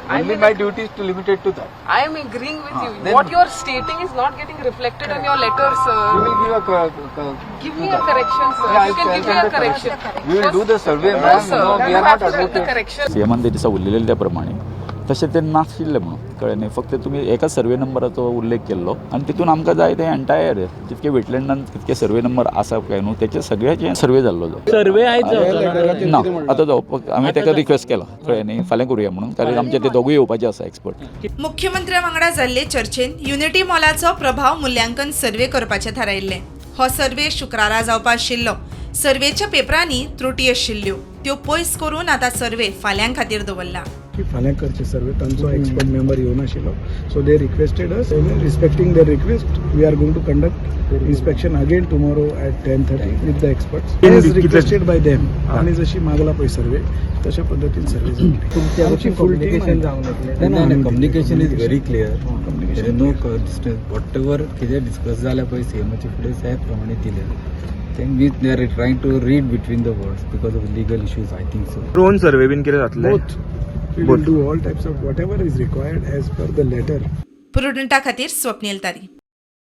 Only my duty is to limited to that. I am agreeing with you. Then- What you are stating is not getting reflected in your letter, sir. You will give a Give me a correction, sir. Yeah, You can I'll give me send a the correction. We will do the survey, No, ma'am. sir. No, we You are have not to do the advocate. correction. सीएमान ते दिसा उलयलेले त्या प्रमाणे तशें तें नाशिल्लें म्हणून कळ्ळें न्ही. फक्त तुमी एकाच सर्वे नंबराचो उल्लेख केल्लो आनी तितून आमकां जाय ते एंटायर जितके वेटलँडान कितके सर्वे नंबर आसा काय न्हू तेचे सगळ्याचे सर्वे जाल्लो जाय. सर्वे आयज जावचो ना, आतां जावपाक आमी ताका रिक्वेस्ट केला, कळ्ळें न्ही, फाल्यां करुया म्हणून, कारण आमचे ते दोगूय येवपाचे आसा एक्सपर्ट. मुख्यमंत्र्या वांगडा जाल्ले चर्चेन युनिटी मॉलाचो प्रभाव मुल्यांकन सर्वे करपाचें थारायिल्लें. हो सर्वे शुक्रारा जावपा आशिल्लो. सर्वेच्या पेपरांनी त्रुटी आशिल्ल्यो, त्यो पयस करून आतां सर्वे फाल्यां खातीर दवरला. की फाल्यां करचे सर्वे. तांचो एक्सपर्ट मेंबर येवनाशिल्लो, so they requested us. Respecting the request, we are going to conduct inspection again tomorrow at 10:30 with the experts as requested by them. आणि जशी मागला पळय सर्वे, तशा पद्धतीन सर्वे जातली. आमची फुल टीम. नाही, communication is very clear. No distance. Whatever कितें discuss जालें पळय सीएमाचे फुडें, त्या प्रमाणे दिलें ते. We they are trying to read between the words because of legal issues, I think so. Drone survey बीन कितें जातलें? Both. We will do all types of whatever is required as per the letter. प्रुडंटा खातीर स्वप्नील तारी.